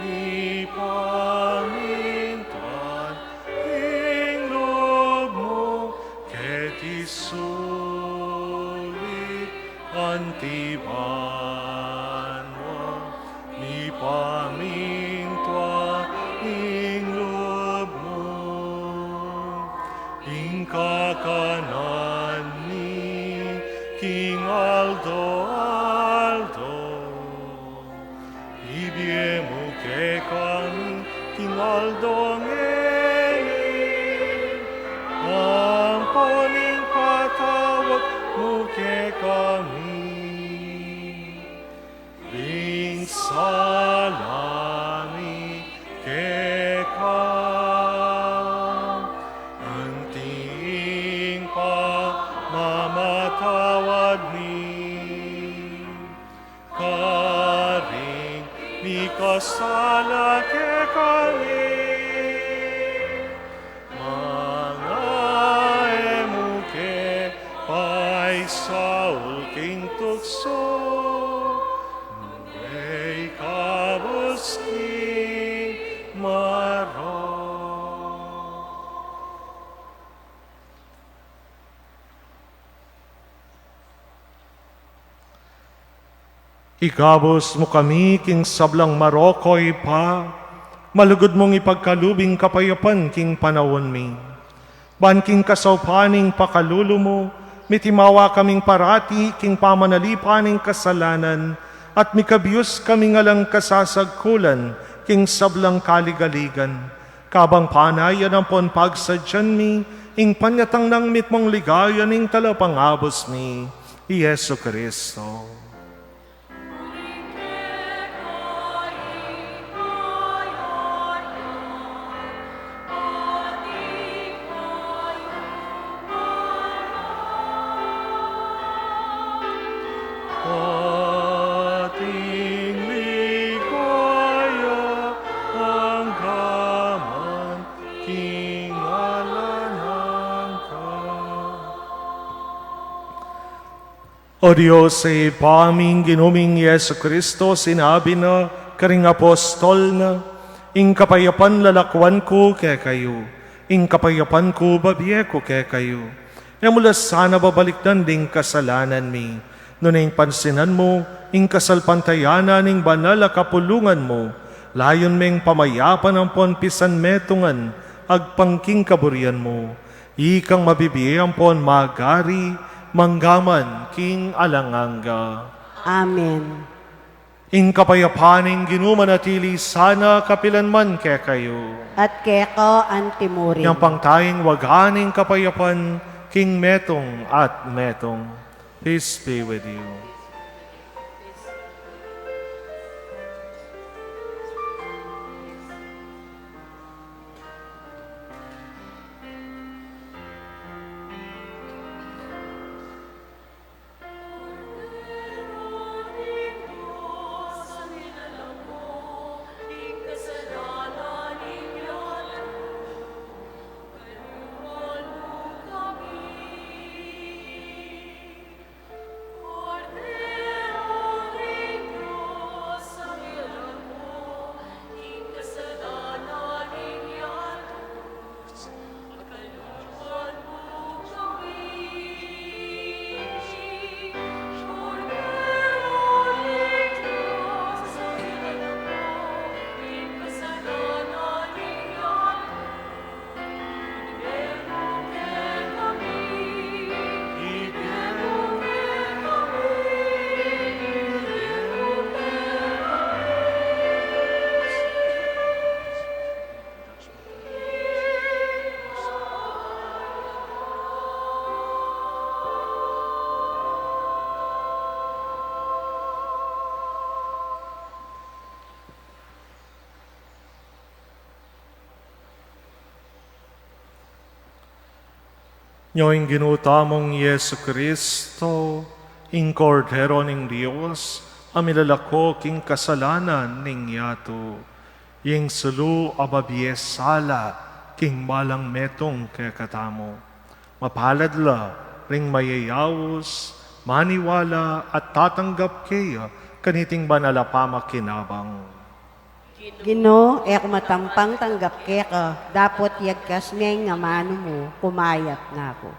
mipamintuan ing lub mu, keti sulip anti banua, mipamintuan Dongeni, ampon ing patawad mu kekami, ing sala mi keka, anti ing pamamatawad mi karing mikasala kekami. Manga e mu ke paisaul king tuksu, nune ikabus king marok. Ikabus mu kami king sablang marok, o Ibpa, malugud mung ipagkalub ing kapayapan king panaun mi. Ban king kasaupan ning pakalulu mu, mitimawa kaming parati king pamanalipan ning kasalanan, at mikabius kaming alang kasasagkulan king sablang kaligaligan. Kabang panayan ampon pagsadyan mi ing panyatang nang mitmung ligaya ning Talapangabus mi, i Jesu Cristo. Ating ligaya anggaman king alang angga. O Dios, Ibpa mi, ing Ginu ming Jesu Cristo, sinabi na karing apostol na, ing kapayapan lalakwan ku kekayu, ing kapayapan ku babie ku kekayu. E mu la sana babalikdan ding kasalanan mi, nune ing pansinan mu ing kasalpantayanan ning banal a kapulungan mu, layun meng pamayapan ampon pisanmetungan agpang king kaburian mu. Ikang mabibie ampon magari manggaman king alang angga. Amen. Ing kapayapan ning Ginu manatili sana kapilan man kekayu. At keka antimurin. Nyampang tayang wagan ing kapayapan king metung at metung. Peace be with you. Nyo ing Ginu tamung Jesu Cristo, ing Kordero ning Dios, a milalako king kasalanan ning yatu. Ing sulu a babie sala king balang metung kekatamu. Mapalad la ring mayayaus, maniwala at tatanggap keya kaniting banal a pamakinabang. Ginu, e ku matampang tanggap keka, dapot yagkas me ing amanu mu, kumayap na ku.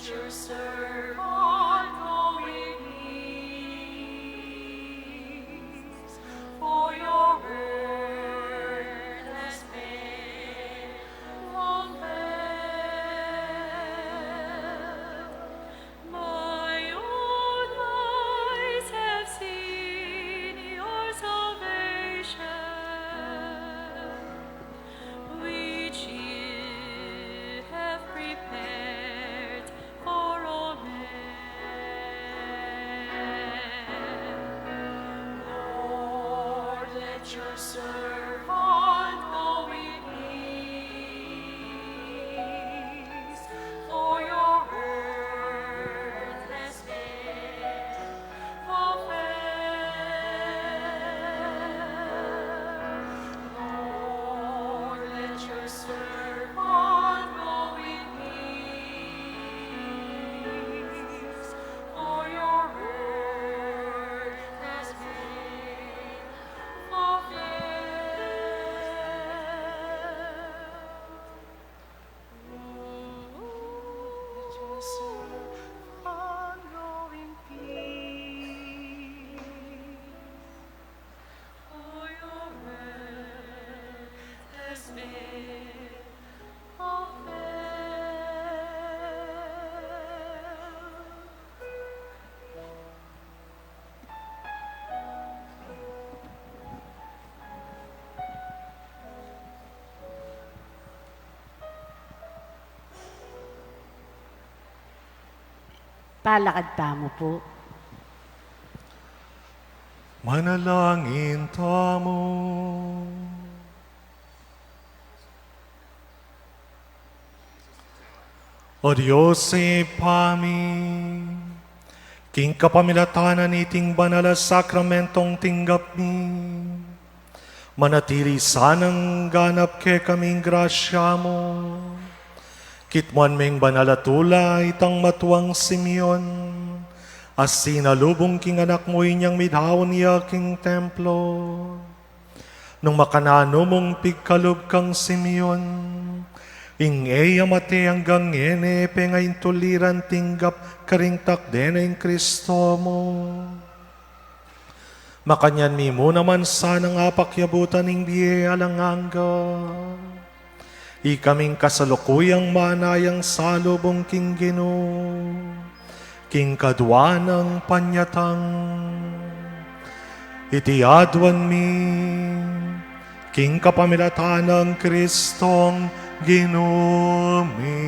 Your servant go in peace, for your word has been fulfilled. My own eyes have seen your salvation, which you have prepared for all men. Lord, let your servant go in peace, for your word has been fulfilled. Lord, let your servant go in peace, for your word has been fulfilled. Let your servant go in peace, for your word has been fulfilled. Palakad tamu pu. Manalangin tamu. O Dios, Ibpa mi, king kapamilatan na niting banal a sakramentong tinggap mi, manatili sanang ganap kekami ing grasya mu. Kitmuan me ing banal a tula itang matuang Simeon, a sinalubung king anak mu inyang midaun ya king templo. Nung makananu mung pigkalub kang Simeon ing e ya mate anggang ngeni, pengaintuliran tinggap karing takde na ing Kristo mu. Makanyan mi mu naman sanang apakyabutan ing bie alang angga. Ikaming kasalukuyang manayang salubung king Ginu, king kadua nang panyatang. Iti aduan mi king kapamilatan nang Kristong Ginu mi.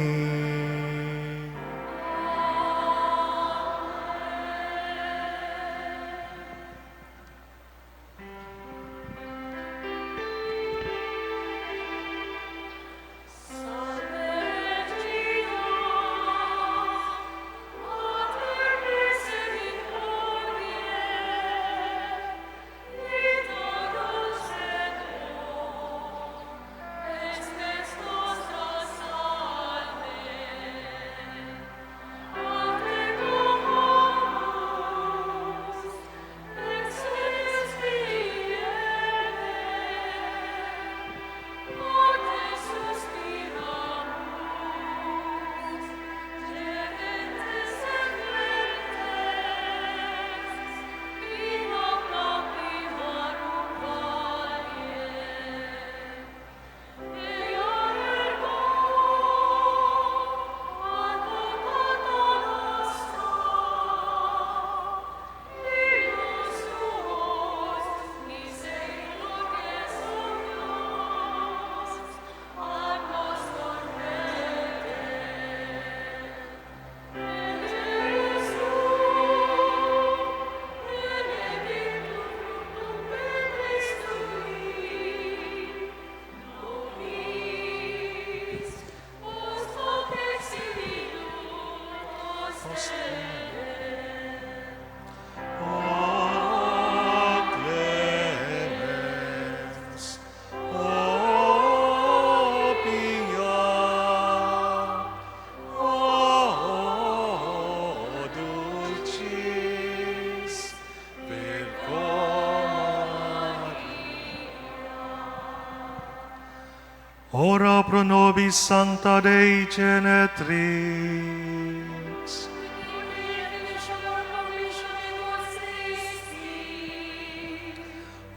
Ora pro nobis sancta Dei Genetrix.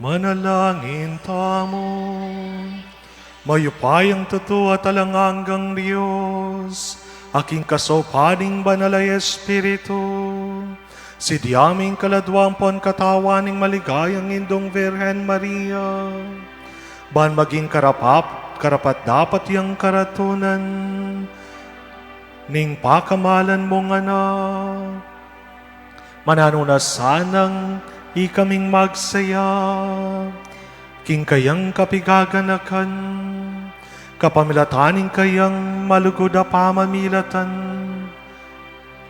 Manalangin tamu. Mayupayang tutu at alang anggang Dios, a king kasaupan ning Banal a Espiritu, sidya ming kaladwa ampon katawan ning maligayang Indung Virgen Maria, ban maging karapap-, karapat-dapat yang karatunan ning pakamalan mung Anak. Mananu na sanang ikaming magsaya king kayang kapigaganakan, kapamilatan ning kayang malugud a pamamilatan.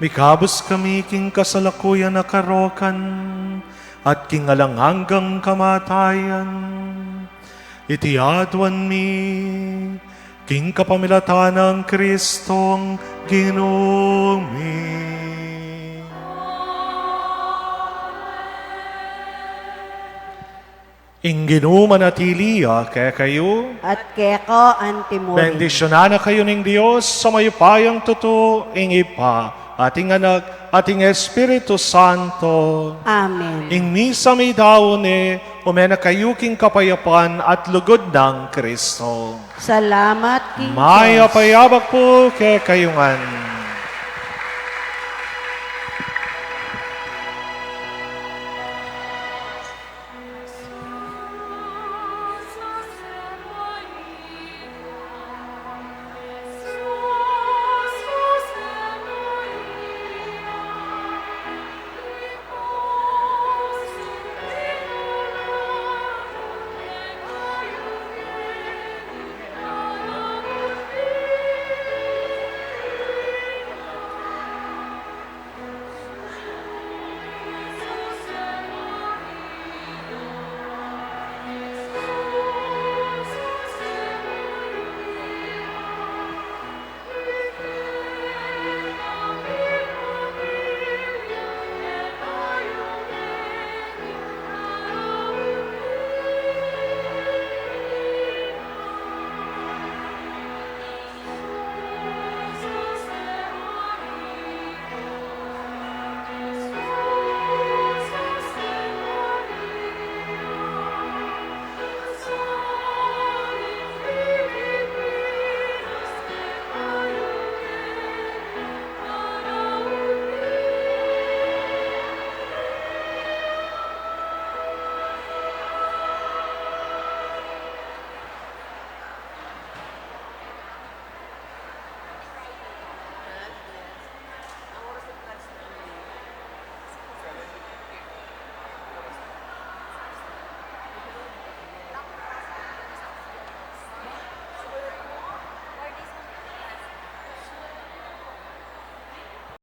Mikabus kami king kasalakuyan a karokan at king alang anggang kamatayan. Iti aduan mi king kapamilatan nang Kristong Ginu mi. Ing Ginu manatili ya kekayu. At keka antimurin. Bendisyunan na kayu ning Dios a mayupayang tutu, ing Ibpa, at ing Anak, at ing Espiritu Santo. Amen. Ing misa midaun ne, ume na kayu king kapayapan at lugud nang Kristo. Salamat king Dios. Mayap a yabak pu kekayu ngan.